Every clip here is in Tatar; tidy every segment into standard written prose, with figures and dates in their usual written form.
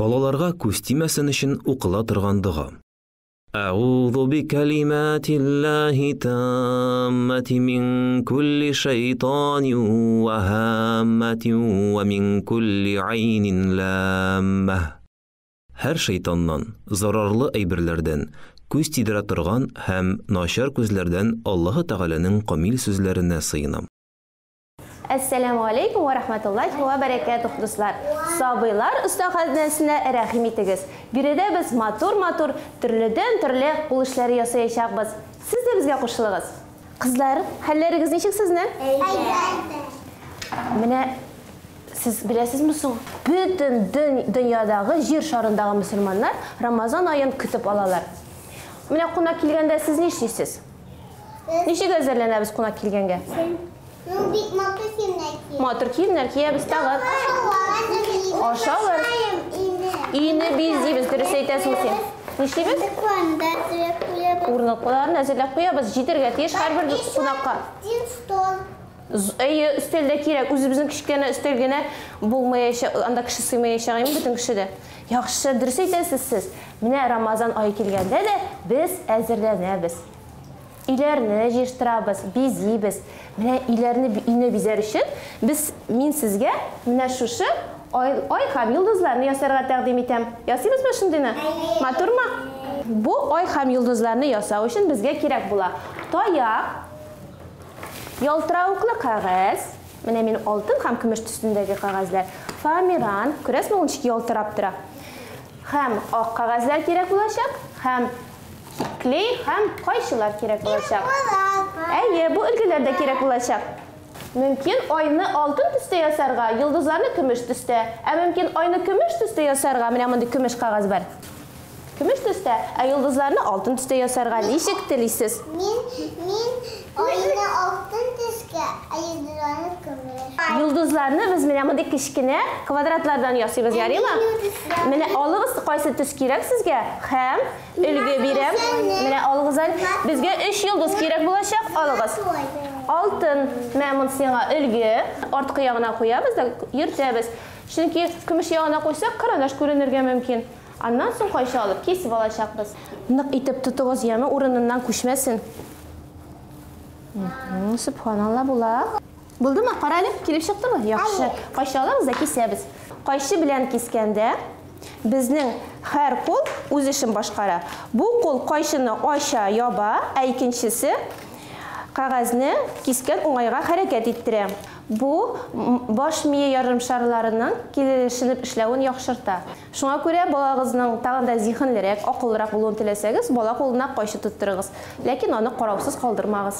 Балаларга күз тимәсен өчен укыла торган дога. Әгъузу бикәлиматиллаһи таммати мин кулли шайтанин ва һамматин ва мин кулли айнин ламма. Һәр шайтаннан, зарарлы әйберләрдән, күз тидерә торган һәм начар күзләрдән Аллаһы Тәгаләнең камил сүзләренә сыенам. Әссәләмү алейкум вә рахматуллаһи вә бәрәкәтүһ, дуслар! Сабыйлар остаханәсенә рәхим итегез! Биредә без матур-матур, төрледән-төрле кул эшләре ясаячакбыз. Сез дә безгә кушылыгыз! Кызлар, хәлләрегез ничек сезнең? Әйбәт! Менә сез беләсезме соң, бөтен дөньядагы, җир шарындагы мөселманнар Рамазан аен көтеп алалар. Менә кунак килгәндә сез нишлисез? Ничек әзерләнәбез кунак килгәнгә? Ну, бик матур киемнәр киябез. Матур киемнәр киябез тагы. Ашалар. Өйне бизибез, дөрес әйтәсең син. Нишлибез? Урындыкларны да әзерләп куябыз. Урындыкларны әзерләп куябыз. Җитәргә тиеш һәрбер кунакка. Один стол. Әйе, өстәл дә кирәк. Үзебезнең кечкенә өстәл генә булмаячак, анда кеше сыймаячак инде бөтен кеше дә. Яхшы, дөрес әйтәсез сез. Менә Рамазан ае килгәндә дә без әзерләнәбез. Өйләрне җыештырабыз, бизибез. Менә өйләрне, өйне бизәр өчен без, мин сезгә менә шушы ай, ай һәм йолдызларны ясарга тәкъдим итәм. Ясыйбызмы шундыйны? Матурмы? Бу ай һәм йолдызларны ясау өчен безгә кирәк була таяк, ялтыравыклы кәгазь, менә минем алтын һәм көмеш төсендәге кәгазьләр, фоамиран, күрәсезме, ул ничек ялтырап тора. Һәм ак кәгазьләр кирәк булачак, һәм Клей һәм кайчылар кирәк булачак. Әйе, бу өлгеләр дә кирәк булачак. Мөмкин айны алтын төстә ясарга, йолдызларны көмеш төстә. Ә мөмкин айны көмеш төстә ясарга, менә мондый көмеш кәгазь бар. Көмеш төстә, ә йолдызларны алтын төстә ясарга ничек телисез? Мин, мин айны алтын төскә, ә йолдызларны көмеш. Йолдызларны без менә мондый кечкенә квадратлардан ясыйбыз, ярыймы? Менә алыгыз, кайсы төс кирәк сезгә, һәм Өлге бирәм. Менә алыгыз әле. Безгә өч йолдыз кирәк булачак. Алыгыз. Алтын. Мә, монысы сиңа өлге. Арткы ягына куябыз да йөртәбез. Чөнки көмеш ягына куйсак, карандаш күренергә мөмкин. Аннан соң кайчы алып кисеп алачакбыз. Нык итеп тотыгыз, яме, урыныннан күчмәсен. Сөбханалла, була. Булдымы? Кара әле, килеп чыктымы? Яхшы. Кайчы алабыз да кисәбез. Кайчы белән кискәндә, безнең һәр кул үз эшен башкара. Бу кул кайчыны ача, яба, ә икенчесе кәгазьне кискән уңайга хәрәкәт иттерә. Бу баш мие ярымшарларының килешенеп эшләвен яхшырта. Шуңа күрә балагызның тагын да зиһенлерәк, акыллырак булуын теләсәгез, бала кулына кайчы тоттырыгыз. Ләкин аны караусыз калдырмагыз.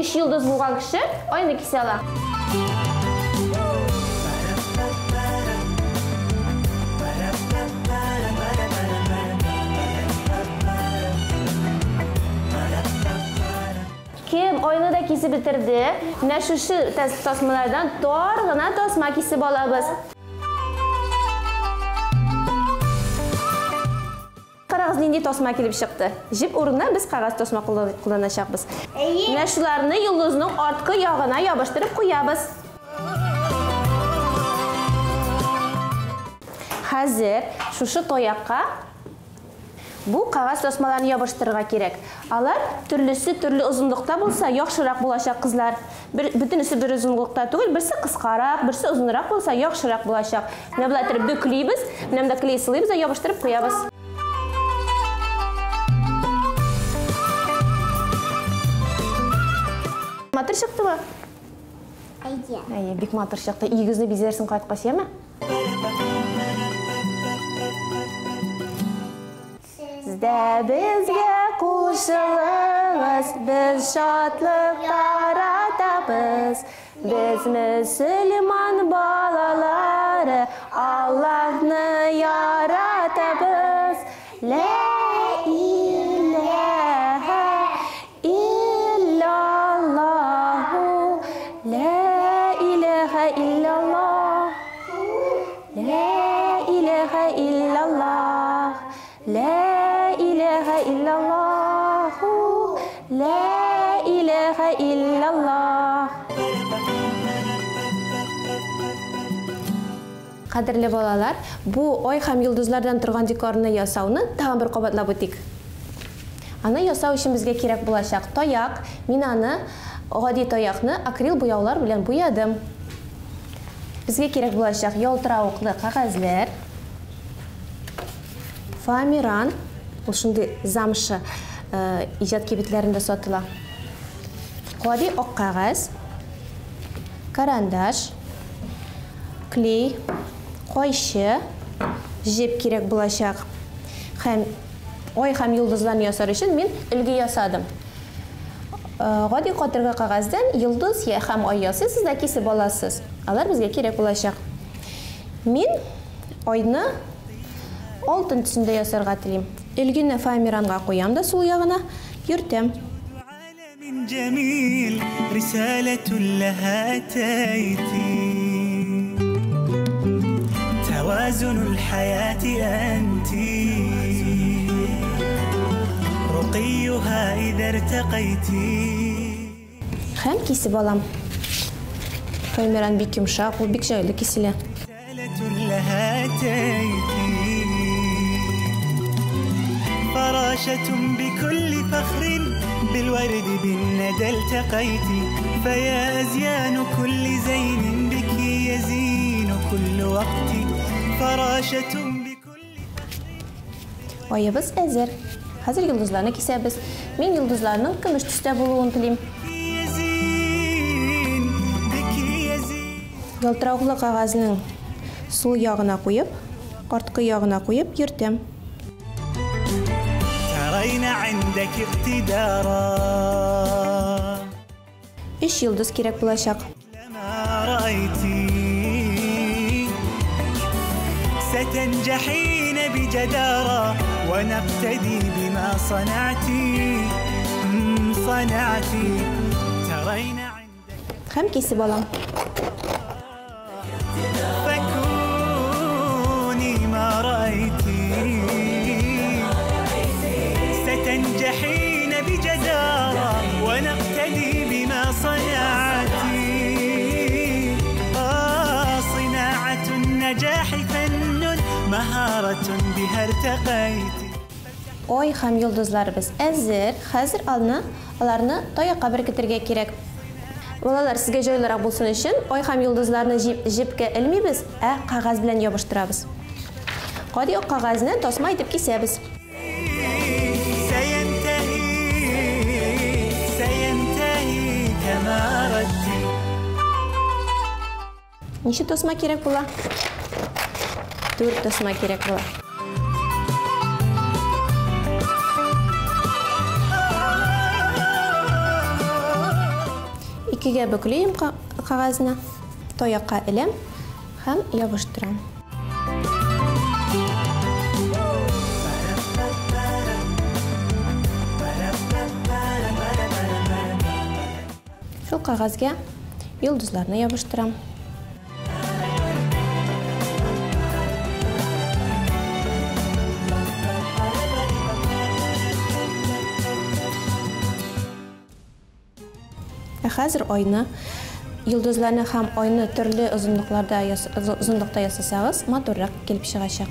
Өч йолдыз булган кеше айны кисә ала. Кем айны да кисеп бетерде, менә шушы тасмалардан тар гына тасма кисеп алабыз. Карагыз, нинди тасма килеп чыкты. Җеп урынына без кәгазь тасма кулланачакбыз. Менә шуларны йолдызның арткы ягына ябыштырып куябыз. Хәзер шушы таякка бу кәгазь тасмаларны ябыштырырга кирәк. Алар төрлесе төрле озынлыкта булса, яхшырак булачак, кызлар. Бер, бөтенесе бер озынлыкта түгел, берсе кыскарак, берсе озынрак булса, яхшырак булачак. Менә болай итеп бөклибез, менә монда клей сылыйбыз да ябыштырып куябыз. Матур чыктымы? Әйе. Әйе, бик матур чыкты. Өегезне бизәрсең кайткач, яме? Сез дә безгә кушылыгыз, без шатлык таратабыз. Без мөселман балалары, Аллаһны яратабыз. Лә иләһә иллаллаһу, лә иләһә иллаллаһ. илаһа иллаллаху, ла илаһа иллаллах. Кадерле балалар, бу ай һәм йолдызлардан торган декорны ясауны тагын бер кабатлап үтик. Аны ясау өчен безгә кирәк булачак таяк. Мин аны гади таякны акрил буяулар белән буядым. Безгә кирәк булачак ялтыравыклы кәгазьләр, фоамиран, ул шундый замша иҗат кибетләрендә сатыла. Гади ак кәгазь, карандаш, клей, кайчы, җеп кирәк булачак. Һәм ай һәм йолдызларны ясар өчен мин өлге ясадым. Гади катыргы кәгазьдән йолдыз һәм ай ясыйсыз да кисеп аласыз. Алар безгә кирәк булачак. Мин айны алтын төсендә ясарга телим. Өлгене фоамиранга куям да сул ягына йөртәм. جميل رسالة لها أتيتي توازن الحياة أنت رقيها إذا ارتقيتي. Һәм кисеп алам. Фоамиран бик йомшак, ул бик җайлы киселә. رسالة لها أتيتي فراشة بكل فخر بالورد بالندى التقيتي فيا أزيان كل زين بك يزين كل وقت فراشة بكل فخر. Айыбыз әзер. Хәзер йолдызларны кисәбез. Мин йолдызларның көмеш төстә булуын телим. يزين بك يزين. Ялтыравыклы кәгазьнең сул ягына куеп, арткы ягына куеп йөртәм. ترين عندك اقتدارا. Өч йолдыз кирәк булачак. لما رأيتي ستنجحين بجدارة ونقتدي بما صنعتي صنعتي ترين عندك Һәм кисеп алам. فكوني ما رأيتي ستنجحين بجدارة ونقتدي بما صنعتي. صناعة النجاح فن مهارة بها ارتقيت. Ай һәм йолдызларыбыз әзер. Хәзер аларны таякка беркетергә кирәк. Балалар, сезгә җайлырак булсын өчен ай һәм йолдызларны җепкә элмибез, ә кәгазь белән ябыштырабыз. Гади ак кәгазьне тасма итеп кисәбез. سينتهي سينتهي كما أردت. Ничә тасма кирәк була? 4 тасма кирәк була. Икегә бөклим кәгазьне, таякка эләм һәм ябыштырам. Шул кәгазьгә йолдызларны ябыштырам. Ә хәзер айны, йолдызларны һәм айны төрле озынлыкта ясасагыз, матуррак килеп чыгачак.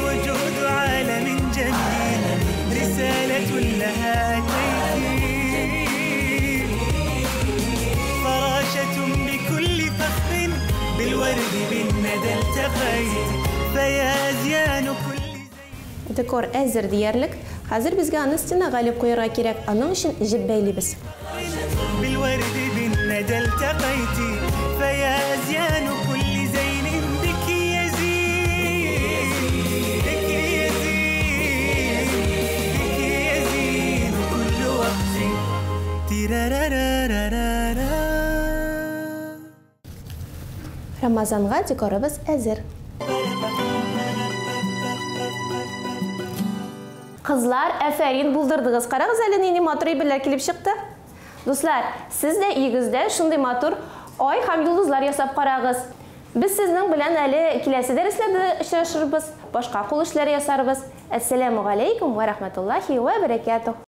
وجود عالم جميل رسالة لها أتيتي فراشة بكل فخر بالورد بالندى التقيت فيا أزيان كل زين. Декор әзер диярлек. Хәзер безгә аны стенага элеп куярга кирәк. Аның өчен җеп бәйлибез. بالورد بالندى التقيت فيا أزيان كل زين بك يزين بك يزين بك يزين كل وقت. تيرارارارارا. Рамазанга декорыбыз әзер. Кызлар, әфәрин, булдырдыгыз. Карагыз әле, нинди матур әйберләр килеп чыкты. Дуслар, сез дә өегездә шундый матур ай һәм йолдызлар ясап карагыз. Без сезнең белән әле киләсе дәресләрдә очрашырбыз, башка кул эшләре ясарбыз. Әссәләмү галәйкүм вә рәхмәтуллаһи вә бәрәкәтүһ.